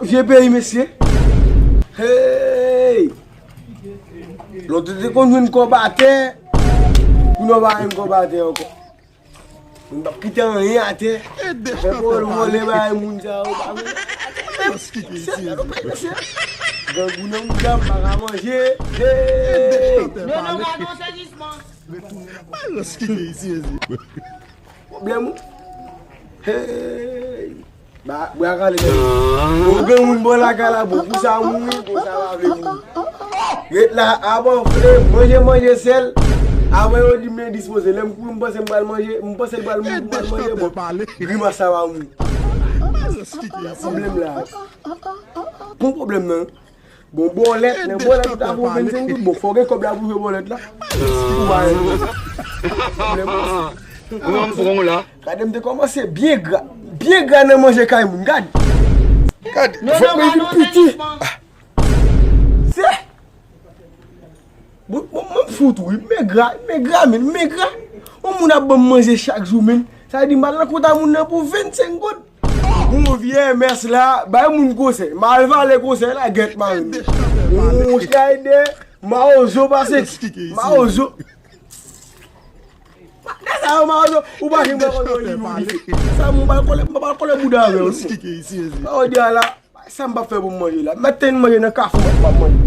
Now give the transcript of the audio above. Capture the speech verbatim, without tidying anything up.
Vye peyi, mesye. Hey! Lòt yo te konn jwenn kòb atè. Kounye a pa jwenn kòb atè ankò. Moun p ap kite anyen atè. Fè vòlè bay moun sa yo pa vle. Mesye, gangou nan mouda m pa ka manje. Hey! Pwoblèm ou. Hey! Ba, bra kale men. Ou gen moun bò lakay la, bon, pou sa mouri, bon, sa pa vle mouri. Ret la, avan vle, manje, manje sèl. Avan yo di m dispoze. Lè m kouri, m panse m pral manje, m panse l pral mouri, m pral manje, bon, grimas sa pa mouri. Pwoblèm la. Bon pwoblèm nan. Bon, bòlèt, men bòlèt ou ta voye vennsenk goud, bon, fò w gen kòb la pou jwe bòlèt la. Ou pa renmen. Pwoblèm. Ou nan pran la. Gade m te kòmanse byen gra. Byen gra nan manje kay moun. Gade. Gade. Fòk mwen vin piti. Ah. Se. Bon, bon, mwen fout wi. Mègra, mègra, men mègra. Yon moun ap ban m manje chak jou, men. Sa vle di m al nan kont a moun nan pou vennsenk goud. Bon, vye M S la, bay moun konsèy. M al vale konsèy la, gèt mari m. Yon Schneider, mawozo pase. Mawozo. Nèg sa yo mawozo, ou pa janm wè kote yo li nou li. Sa moun pa kole, pa kole bouda avè yo. Sa yo di a la, sa m p ap fè pou m manje la. Mèt ten manje nan kafou, m ap manje.